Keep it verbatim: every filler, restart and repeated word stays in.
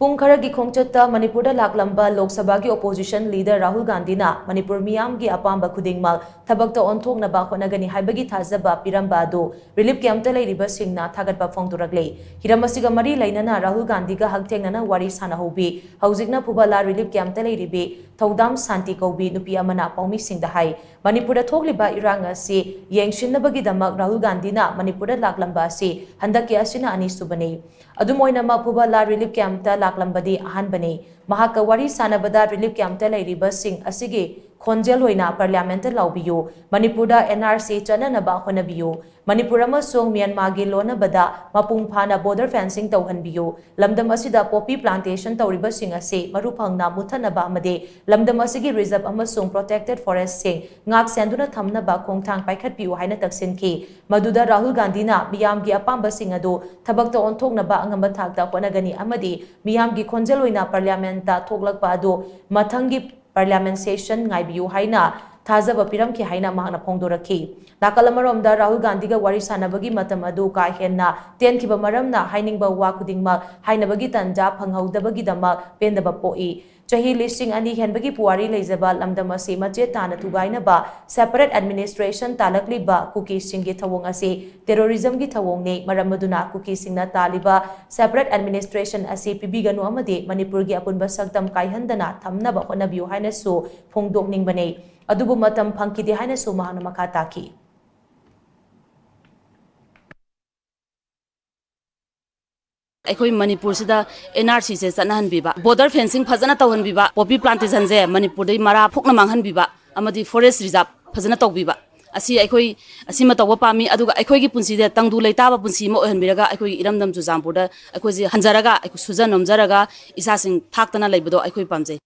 ꯄꯨꯡ ꯈꯔꯒꯤ ꯈꯣꯡꯆꯠꯇ ꯃꯅꯤꯄꯨꯔꯗ ꯂꯥꯛꯂꯝꯕ ꯂꯣꯛ ꯁꯚꯥꯒꯤ opposition leader ꯔꯥꯍꯨꯜ ꯒꯥꯟꯙꯤꯅ ꯃꯅꯤꯄꯨꯔ ꯃꯤꯌꯥꯝꯒꯤ ꯑꯄꯥꯝꯕ ꯈꯨꯗꯤꯡꯃꯛ ꯊꯕꯛꯇ ꯑꯣꯟꯊꯣꯛꯅꯕ ꯍꯣꯠꯅꯒꯅꯤ ꯍꯥꯏꯕꯒꯤ ꯊꯥꯖꯕ ꯄꯤꯔꯝꯕ ꯑꯗꯨ relief campꯇ ꯂꯩꯔꯤꯕꯁꯤꯡꯅ ꯊꯥꯒꯠꯄ ꯐꯣꯡꯗꯣꯔꯛꯂꯤ꯫ ꯍꯤꯔꯝ ꯑꯁꯤꯒ ꯃꯔꯤ ꯂꯩꯅꯅ ꯔꯥꯍꯨꯜ ꯒꯥꯟꯙꯤꯒ ꯍꯛꯊꯦꯡꯅꯅ ꯋꯥꯔꯤ ꯁꯥꯟꯅꯍꯧꯕꯤ, ꯍꯧꯖꯤꯛꯅ ꯐꯨꯕꯂꯥ relief campꯇ ꯂꯩꯔꯤꯕꯤ ꯊꯧꯗꯥꯝ ꯁꯥꯟꯇꯤ ꯀꯧꯕꯤ ꯅꯨꯄꯤ ꯑꯃꯅ ꯄꯥꯎꯃꯤꯁꯤꯡꯗ ꯍꯥꯏ, ꯃꯅꯤꯄꯨꯔꯗ ꯊꯣꯛꯂꯤꯕ ꯏꯔꯥꯡ ꯑꯁꯤ ꯌꯦꯡꯁꯤꯟꯅꯕꯒꯤꯗꯃꯛ ꯔꯥꯍꯨꯜ ꯒꯥꯟꯙꯤꯅ ꯃꯅꯤꯄꯨꯔꯗ ꯂꯥꯛꯂꯝꯕ ꯑꯁꯤ ꯍꯟꯗꯛꯀꯤ ꯑꯁꯤꯅ ꯑꯅꯤꯁꯨꯕꯅꯤ꯫ ꯑꯗꯨꯝ ꯑꯣꯏꯅꯃꯛ, ꯐꯨꯕꯂꯥ relief campꯇ ꯂꯥꯛꯂꯝꯕꯗꯤ ꯑꯍꯥꯟꯕꯅꯤ꯫ ꯃꯍꯥꯛꯀ ꯋꯥꯔꯤ ꯁꯥꯟꯅꯕꯗ relief campꯇ ꯂꯩꯔꯤꯕꯁꯤꯡ ꯑꯁꯤꯒꯤ ꯈꯣꯟꯖꯦꯜ ꯑꯣꯏꯅ parliamentꯇ ꯂꯥꯎꯕꯤꯌꯨ, ꯃꯅꯤꯄꯨꯔꯗ NRC ꯆꯠꯅꯅꯕ ꯍꯣꯠꯅꯕꯤꯌꯨ, ꯃꯅꯤꯄꯨꯔ ꯑꯃꯁꯨꯡ ꯃ꯭ꯌꯥꯟꯃꯥꯔꯒꯤ ꯂꯣꯟꯅꯕꯗ ꯃꯄꯨꯡ ꯐꯥꯅ border fencing ꯇꯧꯍꯟꯕꯤꯌꯨ, ꯂꯝꯗꯝ ꯑꯁꯤꯗ poppy plantation ꯇꯧꯔꯤꯕꯁꯤꯡ ꯑꯁꯤ ꯃꯔꯨ ꯐꯪꯅ ꯃꯨꯠꯊꯠꯅꯕ ꯑꯃꯗꯤ ꯂꯝꯗꯝ ꯑꯁꯤꯒꯤ reserve ꯑꯃꯁꯨꯡ protected forestꯁꯤꯡ ꯉꯥꯛ ꯁꯦꯟꯗꯨꯅ ꯊꯝꯅꯕ ꯈꯣꯡꯊꯥꯡ ꯄꯥꯏꯈꯠꯄꯤꯌꯨ ꯍꯥꯏꯅ ꯇꯛꯁꯤꯟꯈꯤ꯫ ꯃꯗꯨꯗ ꯔꯥꯍꯨꯜ ꯒꯥꯟꯙꯤꯅ ꯃꯤꯌꯥꯝꯒꯤ ꯑꯄꯥꯝꯕꯁꯤꯡ ꯑꯗꯨ ꯊꯕꯛꯇ ꯑꯣꯟꯊꯣꯛꯅꯕ ꯑꯉꯝꯕ ꯊꯥꯛꯇ ꯍꯣꯠꯅꯒꯅꯤ ꯑꯃꯗꯤ ꯃꯤꯌꯥꯝꯒꯤ ꯈꯣꯟꯖꯦꯜ ꯑꯣꯏꯅ parliamentꯇ ꯊꯣꯛꯂꯛꯄ ꯑꯗꯨ ꯃꯊꯪꯒꯤ parliament session ꯉꯥꯏꯕꯤꯌꯨ ꯍꯥꯏꯅ ꯊꯥꯖꯕ ꯄꯤꯔꯝꯈꯤ ꯍꯥꯏꯅ ꯃꯍꯥꯛꯅ ꯐꯣꯡꯗꯣꯔꯛꯈꯤ꯫ ꯅꯥꯀꯜ ꯑꯃꯔꯣꯝꯗ, ꯔꯥꯍꯨꯜ ꯒꯥꯟꯙꯤꯒ ꯋꯥꯔꯤ ꯁꯥꯟꯅꯕꯒꯤ ꯃꯇꯝ ꯑꯗꯨ ꯀꯥ ꯍꯦꯟꯅ ꯇꯦꯟꯈꯤꯕ ꯃꯔꯝꯅ ꯍꯥꯏꯅꯤꯡꯕ ꯋꯥ ꯈꯨꯗꯤꯡꯃꯛ ꯍꯥꯏꯅꯕꯒꯤ ꯇꯥꯟꯖꯥ ꯐꯪꯍꯧꯗꯕꯒꯤꯗꯃꯛ ꯄꯦꯟꯗꯕ ꯄꯣꯛꯏ꯫ ꯆꯍꯤ ꯂꯤꯁꯤꯡ ꯑꯅꯤ ꯍꯦꯟꯕꯒꯤ ꯄꯨꯋꯥꯔꯤ ꯂꯩꯖꯕ ꯂꯝꯗꯝ ꯑꯁꯤ ꯃꯆꯦꯠ ꯇꯥꯅ ꯊꯨꯒꯥꯏꯅꯕ separate administration ꯇꯥꯜꯂꯛꯂꯤꯕ ꯀꯨꯀꯤꯁꯤꯡꯒꯤ ꯊꯧꯑꯣꯡ ꯑꯁꯤ terrorismꯒꯤ ꯊꯧꯑꯣꯡꯅꯤ꯫ ꯃꯔꯝ ꯑꯗꯨꯅ ꯀꯨꯀꯤꯁꯤꯡꯅ ꯇꯥꯜꯂꯤꯕ separate administration ꯑꯁꯤ ꯄꯤꯕꯤꯒꯅꯨ ꯑꯃꯗꯤ ꯃꯅꯤꯄꯨꯔꯒꯤ ꯑꯄꯨꯟꯕ ꯁꯛꯇꯝ ꯀꯥꯏꯍꯟꯗꯅ ꯊꯝꯅꯕ ꯍꯣꯠꯅꯕꯤꯌꯨ ꯍꯥꯏꯅꯁꯨ ꯐꯣꯡꯗꯣꯛꯅꯤꯡꯕꯅꯤ꯫ ꯑꯗꯨꯕꯨ ꯃꯇꯝ ꯐꯪꯈꯤꯗꯦ ꯍꯥꯏꯅꯁꯨ ꯃꯍꯥꯛꯅ ꯃꯈꯥ ꯇꯥꯈꯤ꯫ ꯑꯩꯈꯣꯏ ꯃꯅꯤꯄꯨꯔꯁꯤꯗ NRCꯁꯦ ꯆꯠꯅꯍꯟꯕꯤꯕ, border fencing ꯐꯖꯅ ꯇꯧꯍꯟꯕꯤꯕ, poppy plantationꯁꯦ ꯃꯅꯤꯄꯨꯔꯗꯩ ꯃꯔꯥ ꯐꯨꯛꯅ ꯃꯥꯡꯍꯟꯕꯤꯕ ꯑꯃꯗꯤ forest reserve ꯐꯖꯅ ꯇꯧꯕꯤꯕ, ꯑꯁꯤ ꯑꯩꯈꯣꯏ, ꯑꯁꯤꯃ ꯇꯧꯕ ꯄꯥꯝꯃꯤ꯫ ꯑꯗꯨꯒ ꯑꯩꯈꯣꯏꯒꯤ ꯄꯨꯟꯁꯤꯗ ꯇꯪꯗꯨ ꯂꯩꯇꯥꯕ ꯄꯨꯟꯁꯤ ꯑꯃ ꯑꯣꯏꯍꯟꯕꯤꯔꯒ ꯑꯩꯈꯣꯏꯒꯤ ꯏꯔꯝꯗꯝ ꯆꯨꯔꯆꯥꯟꯄꯨꯔꯗ ꯑꯩꯈꯣꯏꯁꯦ ꯍꯟꯖꯔꯒ, ꯑꯩꯈꯣꯏ ꯁꯨꯖ ꯅꯣꯝꯖꯔꯒ ꯏꯆꯥꯁꯤꯡ ꯊꯥꯛꯇꯅ ꯂꯩꯕꯗꯣ ꯑꯩꯈꯣꯏ ꯄꯥꯝꯖꯩ꯫